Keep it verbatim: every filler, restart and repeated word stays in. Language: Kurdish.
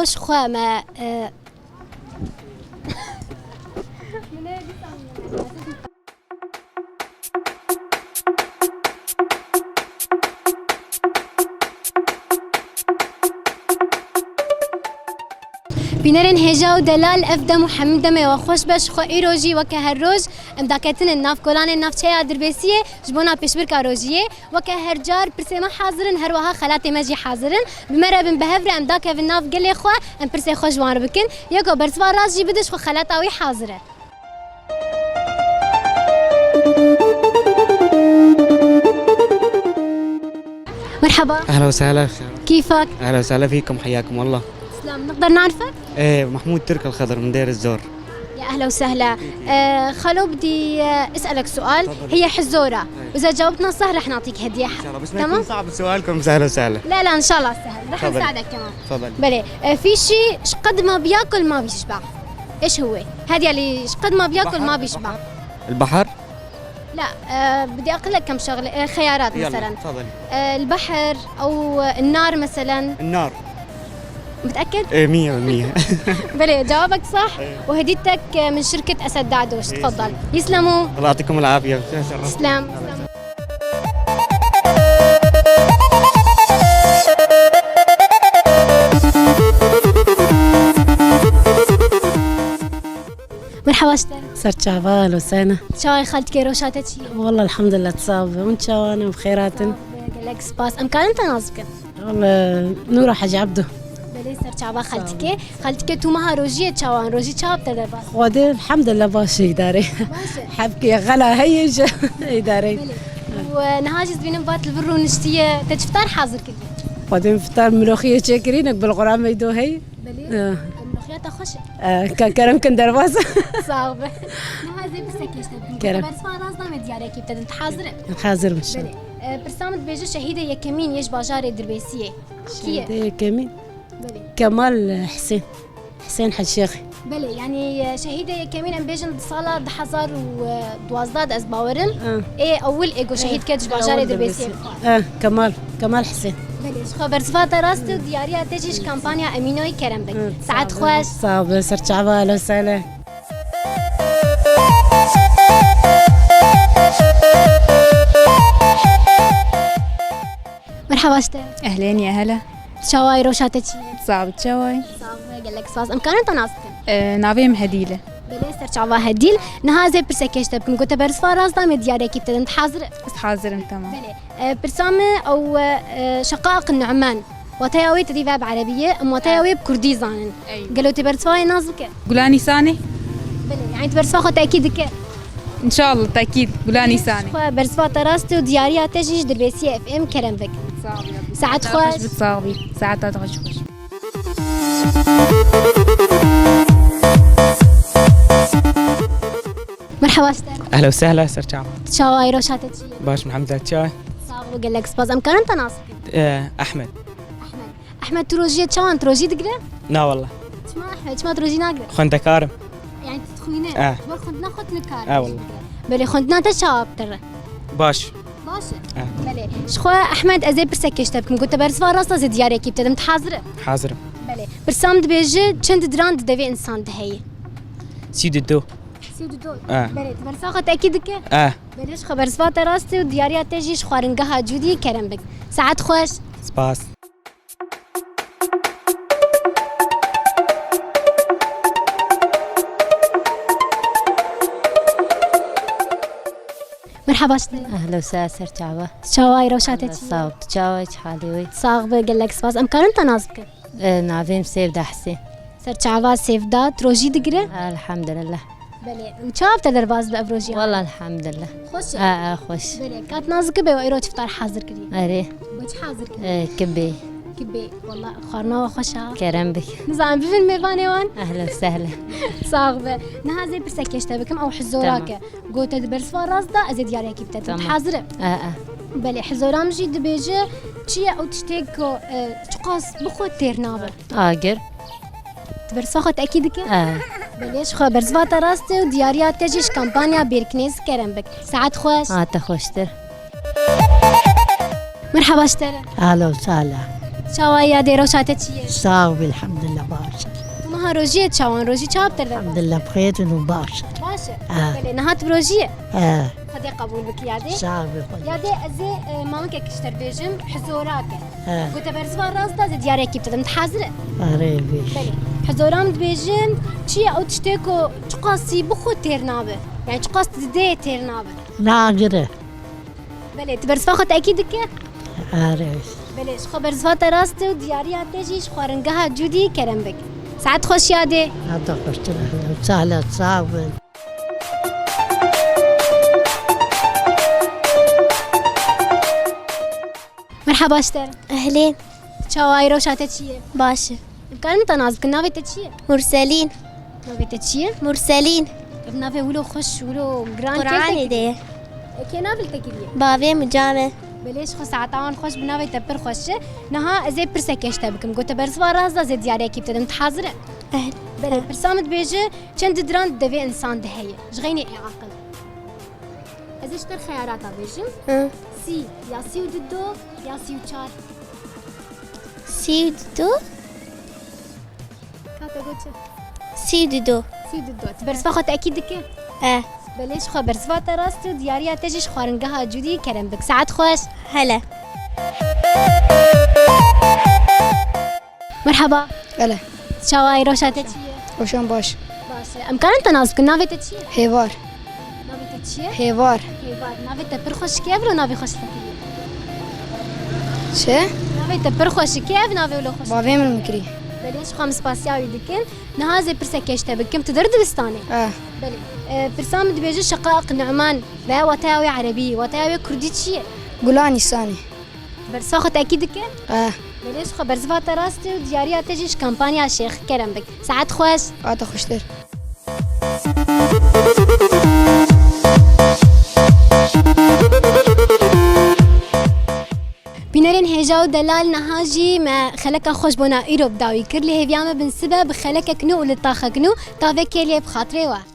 Ji xwe me, e, Bînerên hêja û delal, ev dem û hemî demê we xweş be. Ji xwe îro jî weke her roj em daketinin nav kolanên navçeya Dirbêsiyê ji bona pêşbirka rojiyê. Weke her car pirsê me hazir in, her wiha xelatê me jî hazir in. Bi me re bin, bi hev re em dakevin nav gelê xwe, em pirsê xwe ji wan re bikin. Yeko bersiva rast jî bide, ji xwe xelata wî hazir e. مرحبا. أهلا وسهلا. كيفك؟ أهلا وسهلا فيكم، حياكم الله. تسلم. نقدر نعرفك؟ إيه، محمود ترك الخضر من دير الزور. يا أهلا وسهلا. آه، خلو، بدي، آه، أسألك سؤال. تفضل. هي حزورة. إيه. وإذا جاوبتنا صح رح نعطيك هدية. إن شاء الله، بس ما تمام؟ يكون صعب سؤالكم، سهل وسهل. لا، لا، إن شاء الله سهل. رح تفضل. نساعدك كمان. تفضل. بلي. آه، في شي شقد ما بياكل ما بيشبع. إيش هو؟ هذا اللي شقد ما بياكل البحر، ما بيشبع. البحر. البحر؟ لا، آه، بدي أقول لك كم شغلة، آه، خيارات يلا، مثلًا. تفضلي. آه، البحر أو النار مثلًا. النار. متأكد؟ إيه، مية بالمية. بلي، جوابك صح. إيه. وهديتك من شركة أسد دعدوش. إيه، تفضل. يسلموا. الله يعطيكم العافية. تسلم. مرحبا، شتر. سەرچاڤە لۆسەنە. چاوای خەلتکێ ڕۆشاتە چی؟ والله الحمد لله، تصاب. Hûn çawan in, bi xêr hatin? Gelek spas. Em karin te nas bikin? Wala Nûra Hecî Ebdo. Belê, ser çava xeltikê. Xeltikê, tu meha rojiyê çawan, rojî çawa bi te derbas? Xwedê, elhamdulillah, baş e, îdare. Baş e. Hebkê xela heye ji îdare. Belê. Û, e, niha jî dibînim vat li vir rûniştiye, te çi fitar hazir kiriye? Xwedê fitar miloxiyê çêkirî, nek bilxura meydo heye. Belê. Eh. Miloxiya te xweş e. Eh, ka kerem kin derbas. Sağ ol. Niha ez ê pirsekê ji te bikim. Kerem. Bersiva rast da me diyariyekî bi te din. Tu hazir e? Hazir im. Belê. E, pirsa min dibêje şehîdê yekemîn yê ji bajarê Dirbêsiyê. Kî ye? Şehîdê yekemîn? Belê. Kemal Husên. Husên Hecî Şêxê. Belê, yanî, e, şehîdê yekemîn em bêjin di sala du hazar û duwazdeh de ez bawerim. Ha. Ê ewil ê ku şehîd ket ji bajarê Dirbêsiyê. Ha, Kemal, Kemal Husên. Belê, ji xwe bersiva te rast û diyariya te jî ji kampanya Emînoyî kerem bik. Saet xweş. Sağ ol, ser çava, ehlen sehlen. Merhaba ji te. Ehlên, ya hela. Çawayî, roşa te çi ye? Sax bî, çawayî? Sax be, gelek spas. Em karin te nas bikin? Ee, navê min Hedîl e. Belê, ser çava Hedîl. Niha ez ê pirsekê ji te bikim. Gote bersiva rast da me diyariyekî bi te din. Tu hazir e? Ez hazir im, tamam. Belê. E, pirsa me ew, e, Şeqaq Nu'man. Wateya wê te dî ve bi erebî ye, em wateya wê bi kurdî zanin. Ey. Gelo tê bersiva wê nas bike? Gula Nîsanê? Belê, yanî tu bersiva xwe tekî dike? Înşallah, tekîd. Gula Nîsanê. Xwe bersiva te rast e û diyariya te jî ji Dirbêsiyê F M kerem bik. Sağ ol ya. Saet xweş. Saet xweş bit, sağ ol. Saeta te xweş. Merhaba ji te. Ehlen û sehlen, ser çava. Çawayî, roşa te çi ye? Baş, elhamdulillah, çawa? Sağ ol, gelek spas. Em karin te nas bikin? Ee, Ahmet. Ahmet. Ahmet, tu rojiyê çawan, tu rojî digre? Na wallah. Çima Ahmet, çima tu rojî nagre? Xwendekar im. Yani tu dixwîne? Eh. Ji bo xwendina xwe tu nikare. Eh, wallah. Belê, xwendina te çawa bi te re? Baş. Baş e? Eh. Belê. Ji xwe Ahmet, ez ê pirsekê ji te bikim. Gote bersiva rast, ez ê diyariyekî bi te dim. Tu hazir e? Hazir im. Belê. Pirsa min dibêje, çend diran di devê însan de heye? Sî û du. Sî û du. Eh. Belê, tu bersa xwe tekî dike? Eh. Belê, ji xwe bersiva te rast e û diyariya te jî ji xwaringeha Cûdî kerem bik. Saet xweş. Spas. Merhaba ji te. Ehlen û sehlen, ser çava. Çawayî, roşa te çi ye? Sağ ol. Tu çawa, çi halê wê? Sax be, gelek spas. Em karin te nas bikin? E, navê min Sêvda Husên. Ser çava Sêvda, tu rojî digire? Elhamdulillah. Belê. Û çawa te derbas bi ev rojî? Wallah, elhamdulillah. Xweş e? A, a, xweş. Belê. Kat nas dike bê we îro çi fitar hazir kiriye? Erê. Bi çi hazir kiriye? E, kibê. Kibê. Wallah, xwarina we xweş a. Kerem bik. Nizanim, bibin mêvanê wan. Ehlen sehlen. Sax be. Niha ez ê pirsekê ji te bikim, ew hizorake. Tamam. Gote di bersiva rast de ez ê diyariyekî bi te dim. Tamam. Hazir e? E, e. Belê, hizora min jî dibêje, çi ye ew tiştê ku, e, çiqas bixwe têr nabe? Agir. Tu bersiva xwe tekî dike? E. Belê, ji xwe bersiva te rast e û diyariya te jî ji kampanya Bêrkinêz kerem bik. Saet xweş. A te xweştir. Merhaba ji te re. Alo, sala. Çawa yadê, rewşa te çi ye? Sax bî, elhamdulillah, baş. Tu niha rojiyê çawan, rojî çawa bi te re? Elhamdulillah, bi xêr û baş. Baş e? Ha. Belê, niha tu bi rojî ye? Ha. Xwedê qebûl bike yadê. Sax bî, xwedê. Yadê, ez ê, e, mamikek ji te re bêjim, hizorak e. Ha. Gote berziva rast da, ez ê diyariyekî bi te dim. Tu hazir e? Erê bî. Belê. Hizora min dibêjim, çi ye ew tiştê ku çiqasî bixwe têr nabe? Yani çiqas tu didê têr nabe? Nagire. Belê, tu berziva xwe tekî dike? Erê. Belê, ji xwe berziva te rast e û diyariya te jî ji xwaringeha Cûdî kerem bik. Saet xweş yadê. Heta xweştir, ehlen, sehlen, sax bin. Merhaba ji te re. Ehlên. Çawa yî, rewşa te çi ye? Baş e. Em karin te nas bikin, navê te çi ye? Murselîn. Navê te çi ye? Murselîn. Ev navê wilo xweş, wilo giran kê Qur'anê te de kiriye? E, kê navê te kiriye? Bavê min, camê. Belê, ji xwe saeta wan xweş bi, navê te pir xweş e. Niha ez ê pirseke ji te bikim. Gote berziva rast da, ez ê diyariyekî bi te dim. Tu hazir e? Eh. Belê, pirsa min dibêje, çend didiran di devê însan de heye? Ji xeynê ê aqil. Ez ê ji te xeyarata bêjim. Hı. Sî, ya sî û du do, ya sî û çar. Sî û du do? Ka te got çi? Sî û du do. Sî û du do. Tu bersiva xwe tekî dike? E. Belê, ji xwe bersiva te rast e û diyariya te jî ji xwaringeha Cûdî kerem bik. Saet xweş. Hele. Merhaba. Hele. Çawa yî, rewşa te çi ye? Rewşan baş. Baş e. Em karin te nas bikin, navê te çi ye? Hêvar. Navê te çi ye? Hêvar. Hêvar. Navê te pir xweş e, kê ev navê xweş te kiriye? Çi? Navê te pir xweş e, kê ev navê wilo xweş? Bavê min min kirî. Belê, ji xwe em spasiya wî dikin. Niha ez ê pirseke ji te bikim, tu der dibistanê? Eh. Belê. E, pirsa min dibêje Şeqaq Nu'man, veya wataya wê erebî, wataya wê kurdî çi ye? Gula Nîsanê. Bersa xwe tekî dike? Eh. Belê, ji xwe berziva te rast e û diyariya te jî ji kampanya Şêx kerem bik. Saet xweş. Hata xweştir. Bînerên hêja û delal, niha jî me xeleka xweş bona îro bi dawî kir. Lê hêviya me bin sibe bi xelekek nû û li taxek nû tavê kêliyê bi xatirê we.